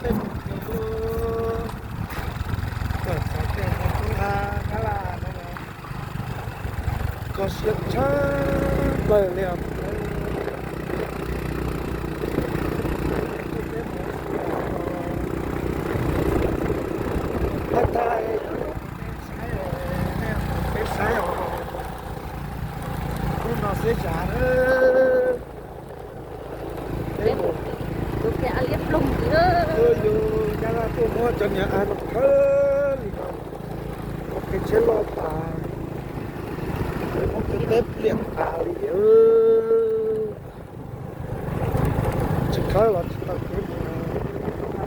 Peb mus kawm lub, kawm txog tej tus tub ha kab laj no, kho siab tshaj plaws li os. Thaij thaij peb saib os, hnub no xwb xyov na. Peb mus, yus nyab laj tuaj muab cov niag av no khawb li no, ua kev tsheb loj tas, muab kev teb pliam tas li. Tsis khawb los tsis tau kev mus,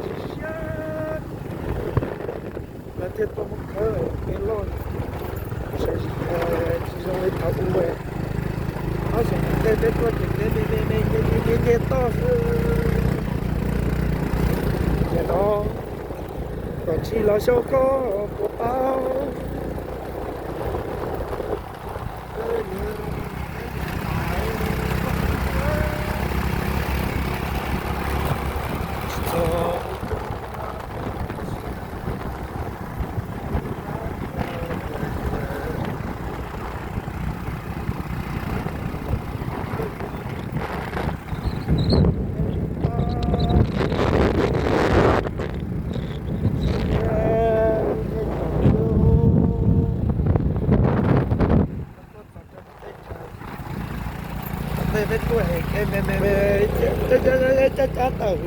siab siab. Lawv thiaj tuaj muab khawb kev loj, tsis zoo li thaum ub. Ob xyoo tej peb tuaj ces kev me me me nce nce nce toj xwb. Ces no kom tsis los xyov koj puas paub. Tej peb tuaj es me me me cab cab tawm.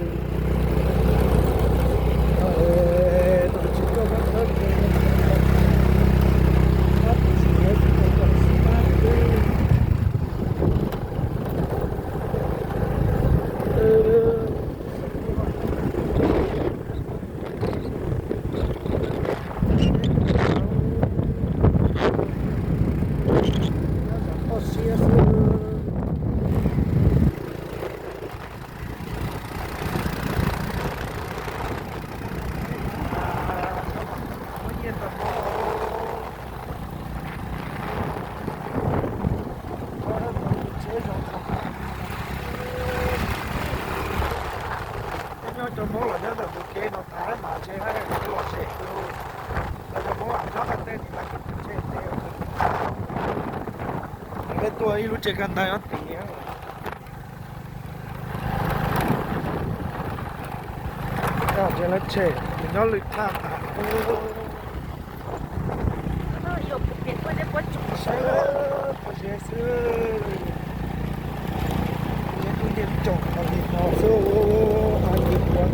Toj siab xwb. Nyob cov Hmoob los nyob ntawm tus kev no tas mas ntshe haj yam los sem, cov Hmoob lam nyob qab teb nim lawv tsev teb. Peb tuaj ib lub tsev kab ntawd nyob tid. Ntshe lawv tshem nyob lwm thaj tas. Saib pob zeb xwb, nyias tub nyias tsoom qhov li no xwb. Nqis nkuav,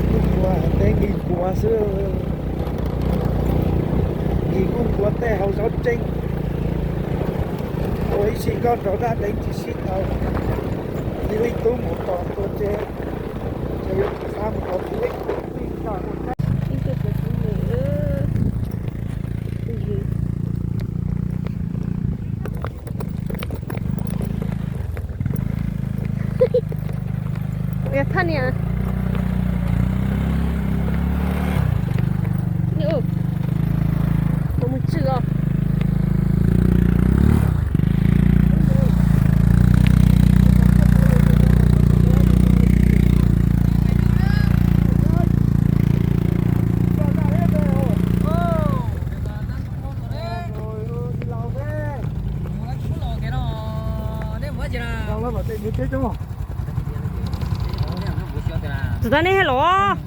nqis nkuav teb xwb, nqis kuj nkuav tej hauv zaub tseeb. Ua ib sim koj nrog dab deev tsis sib tau, ib leeg tub mus tos tua tsev, ces yuav tsis xav mus tos ib leeg tub. Thaj niam, mus mus tswm os. Tsis tas nej los.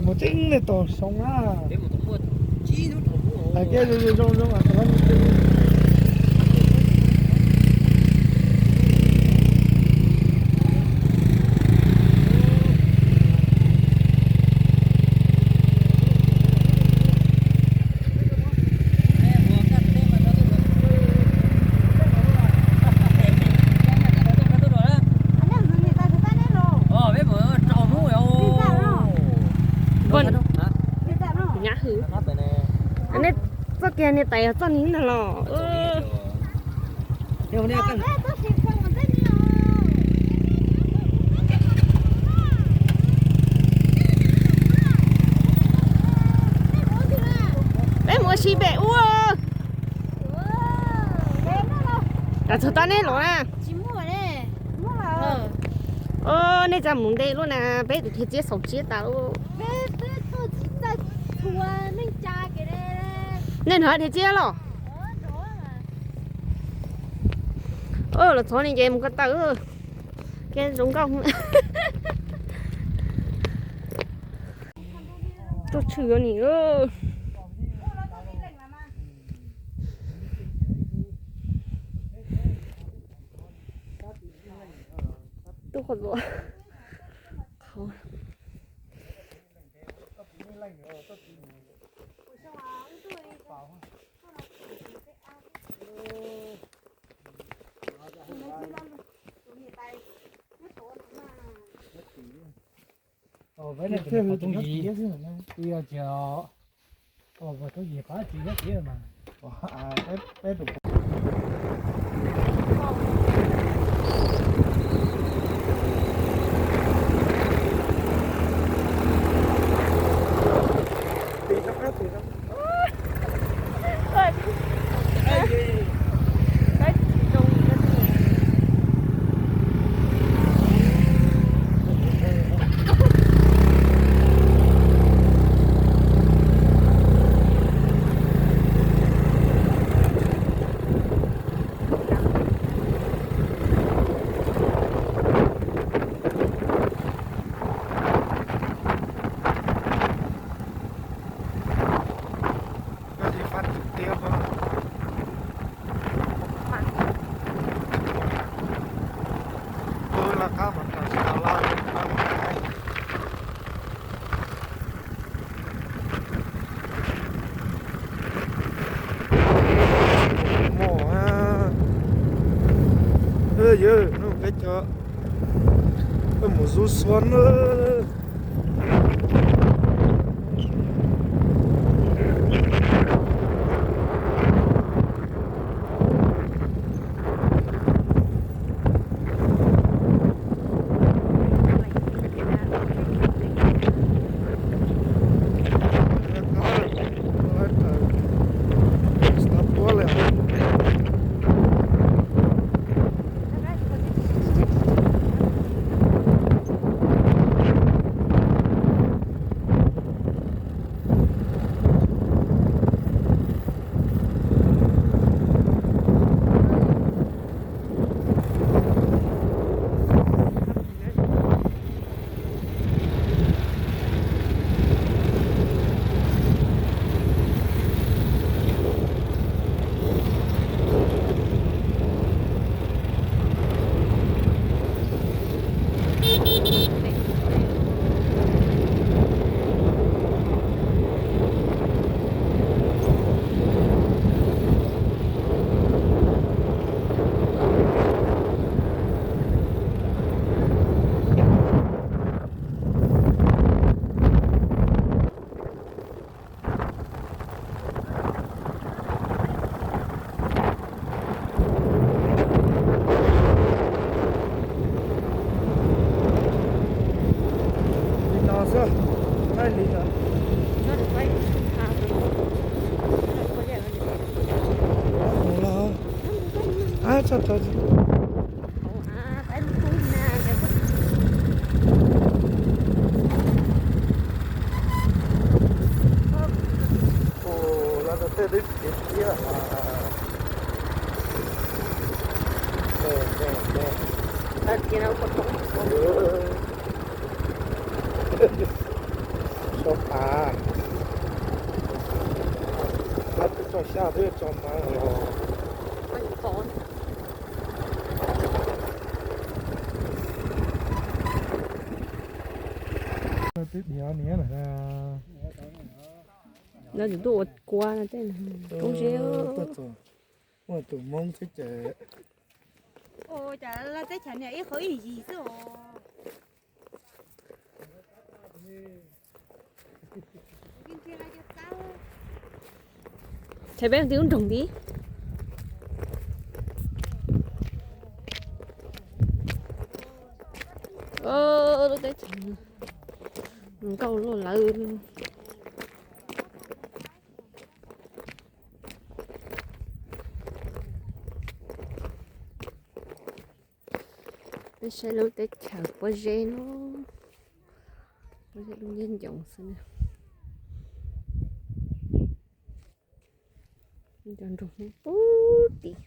Mus tseeb li tos soo na. Hais kiag zoo zoo zoo. Nyab hwm. Nej txoj kev niam tais yog txoj ni ntag los? Peb mus ua si pem ub. Txog tau nej los na. Nej tsa mus nte lub na, peb tus dhia txiab xaus tsiab tas lub. Nej nrog dhia txiab los? Los txog ni ces mus ko taw. Ke zoo nkauj. Tuaj tshwm ni. Tuaj qhov luas. Mos, yawg, no peb cov mus zuv xuab na. Li no xwb, thaij li ntawd. Mus los, ab, tso tso. Ua, lawv tej twb cev thiab. Thaij kiag na, ua tau. Sab pas, lawv twb tso xyab twb tso mas los. Twb diav niam lawm. Lawv twb tuaj ua kua no tej, koob zeb. Ua tus Hmoob xwb ces. Ua cas lawv teb chaws niam ib qho ib yig xwb os. Ces peb mus tim lub nroog ntawd. Lub teb chaws nkauj luaj lawm. Peb saib lub teb chaws pob zeb no, pob zeb lub nyob ncoos xwb na. Cov nroog Hmoob pub tim.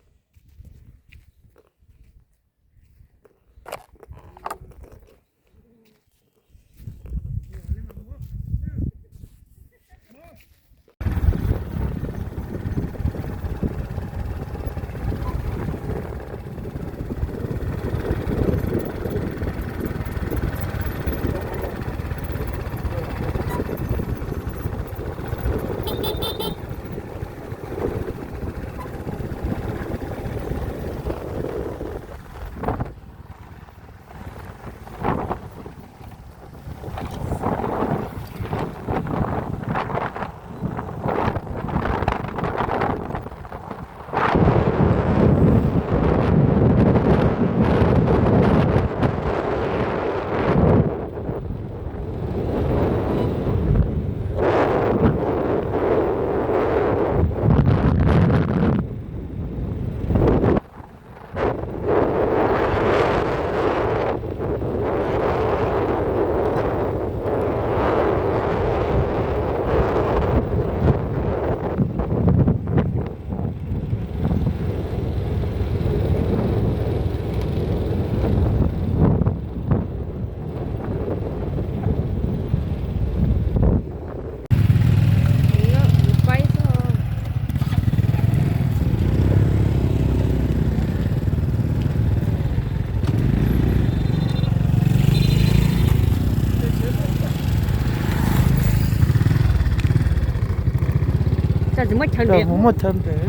Tsis muaj chaw ntev, muaj chaw ntev.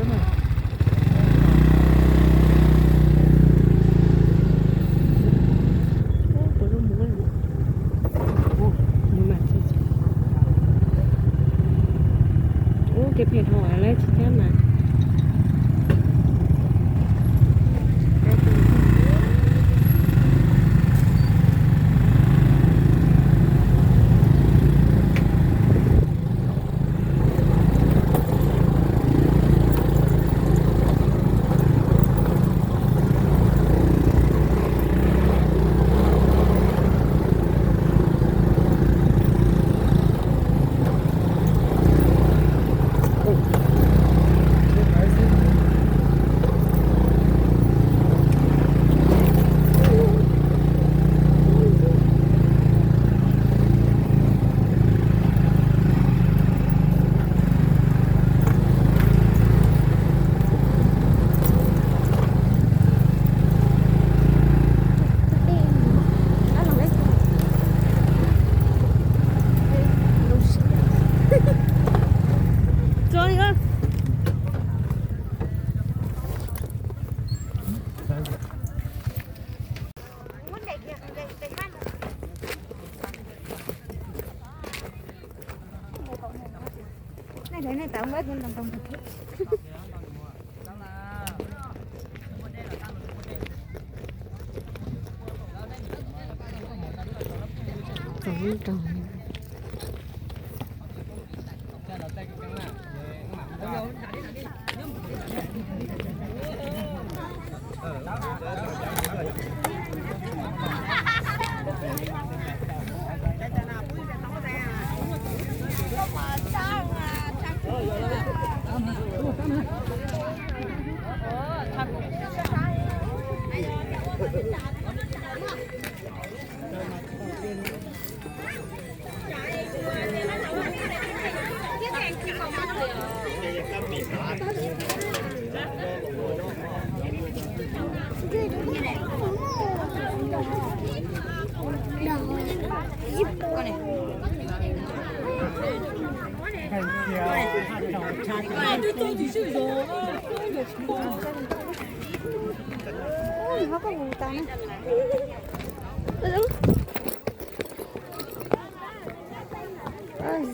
Ub, kev phem dhau lawm tsis cab mas.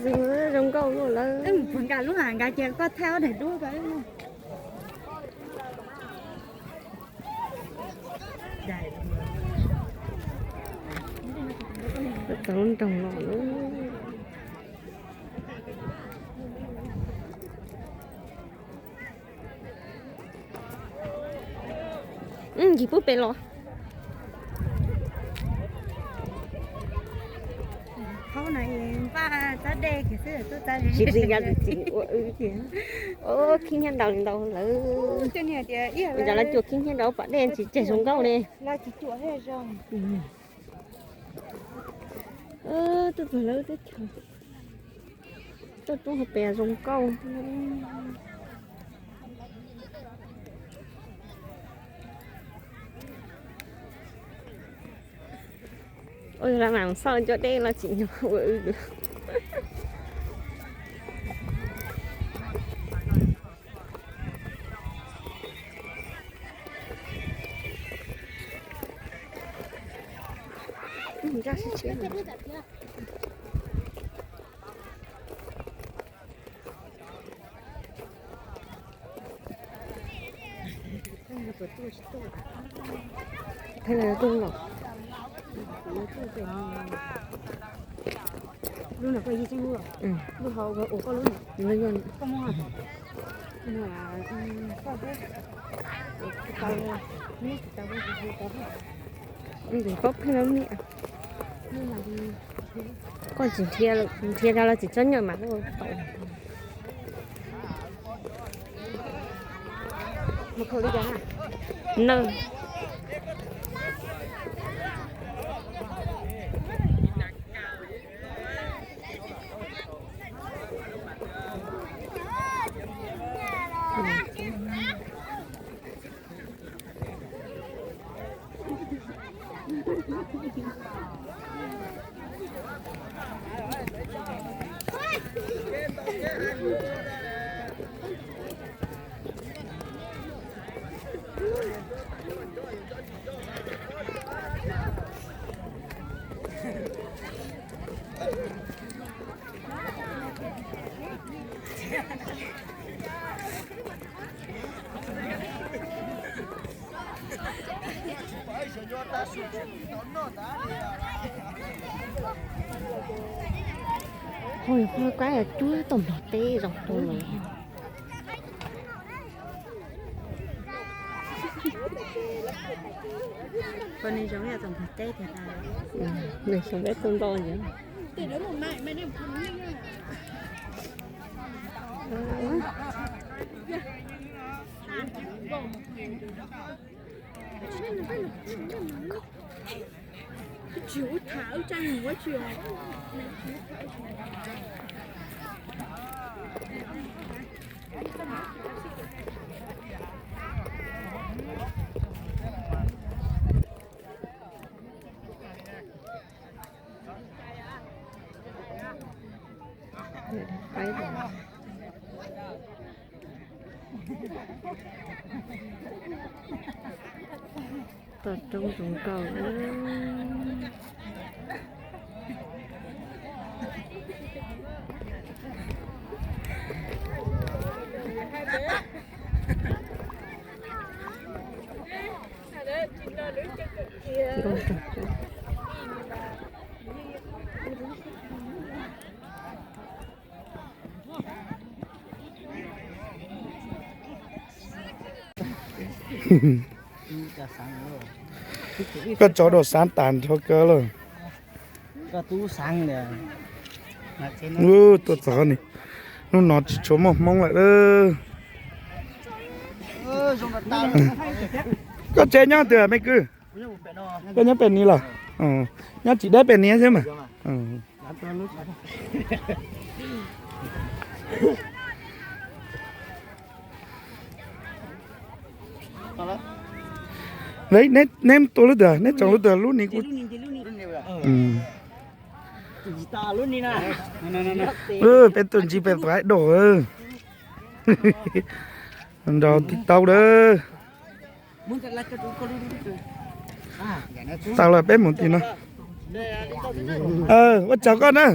Zoo nkauj lawm. Nkag lub, nkag ces koj thaij ob daim duab. Txog lub nroog no lawm. Yim pub pem los. Tsis li yog tsis ua wb tiag. Khib nyiab ntau li ntau lawm. Ua cas lawv cua khib nyiab rau pom dej tsis tseg zoo nkauj li. Tuaj txog lawv teb chaws, tuaj roob hauv pes zoo nkauj. Ua yog lawv mam xauj cov dej los tsis nyog ua wb. Lub no koj yeej tseeb lub, lub hauv ua koj lub no. Koj muaj, muaj, koj tsis tau, neb tsis tau, koj tsis tau. Paub pheej lub niam. Koj tsis nrhiav, nrhiav tau los tsis txhob nyiam mas koj tau. Nawb. Hu, hu kab cuab tau nplog teb zoo tu lawm. Nws zoo peb tau nto ntawd. Toj roob zoo nkauj. Koj tso dua xav tas nrho kawg lawm. Tuaj txog ni, hnub no tsis tshua muaj Hmoob lawm. Koj tsev nyob twg me kwv? Koj nyob pem ni los? Nyob tsis deb pem ni thiab mas. Neb tua lub twg? Neb tso lub twg? Lub ni kuv. Peb tuaj ntsib peb tuaj haib dog. Nrog tib taub dawb. Tau los peb mus tim no. Ua tsaug koj na.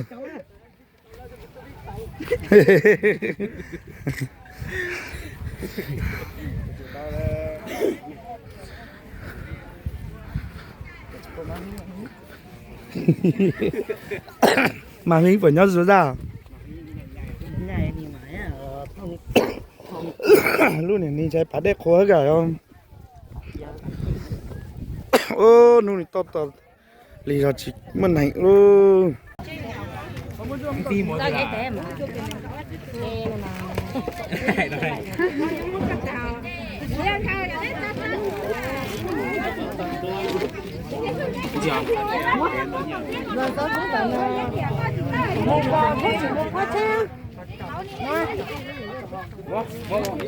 Mas Hli puas nyob zoo zaj? Lub niag ni ntshai pas dej qhuav kawg. Ub, hnub ni toj tos li zog tsis muaj neeg ub.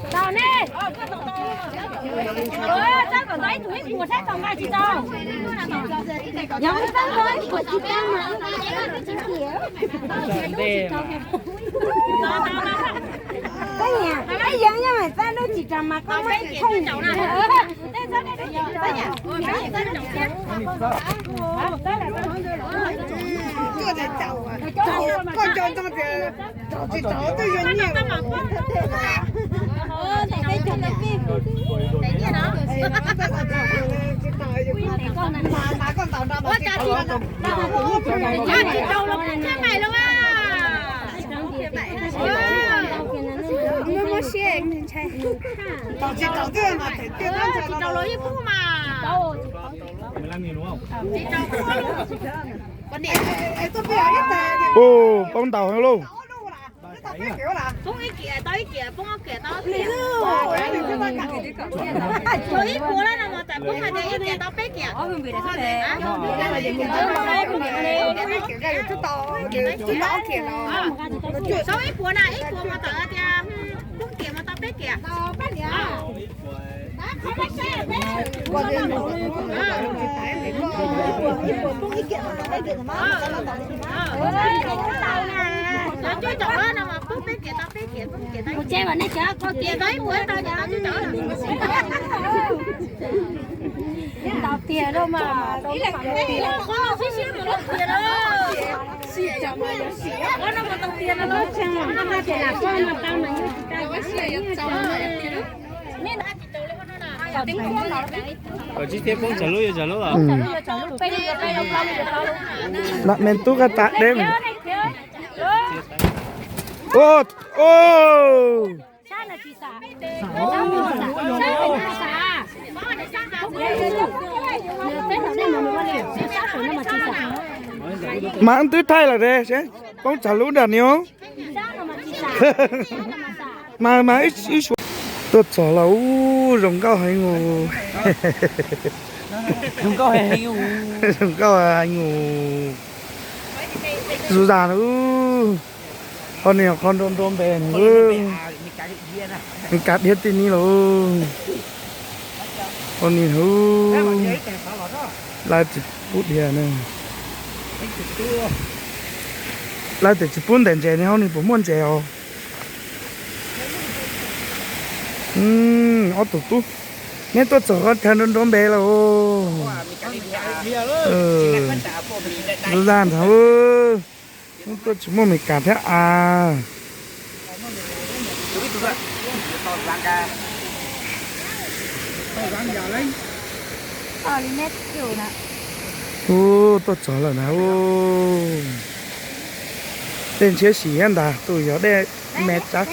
Tau ne. Txawb kom tau ib tug ib puas saib tau nqa tsis tau. Yog muaj txawb tau ib puas tsis tau mas. Koj niam, koj yeej yog mas txawb lub tsis tau mas koj muab ib thooj. Koj nco ntsoov tias tsis tau twb yog nyiaj. Tsis tau los tsis mai los. Tsis tau los ib pub mas. Ub, poob ntau heev lauj. Poob ib kiag tau ib kiag, poob ob kiag tau ob kiag. Ib puas lawm no mas txawm poob hais tias ib kiag tau peb kiag. Tau ib puas na, ib puas mas txawm tias poob kiag mas tau peb kiag. Ua tseeb mas nej cov koj tias tau ib puas tau, tau tiag lauj mas. Poob tsawg lub yog tsawg lub? Lam me tub kaj tas deb. Ub, ub. Mas twb thaij lawm ne, poob tsawg lub nram ni os. Mas, mas ib suav tuaj txog los ub, zoo nkauj heev os. Zoo nkauj heev os. Zoo zag na. Qhov ni qhov nrau nrau npe, Mes Kas dhia tib ni lauj. Qhov ni, lawv tsis pub dhia na. Lawv tias tsis pub ntes ntses ne, hauv ni puas muaj ntses os? Ob tug tub, neb tuaj txog qhov chaw nrau nrau npe lauj. Zoo zag ntag. Tuaj tsis muaj Mes Kas thiab as. Ub, tuaj txog lawm na ub. Dej ntshiab sim thiab ntag, tus yog dej me tsab.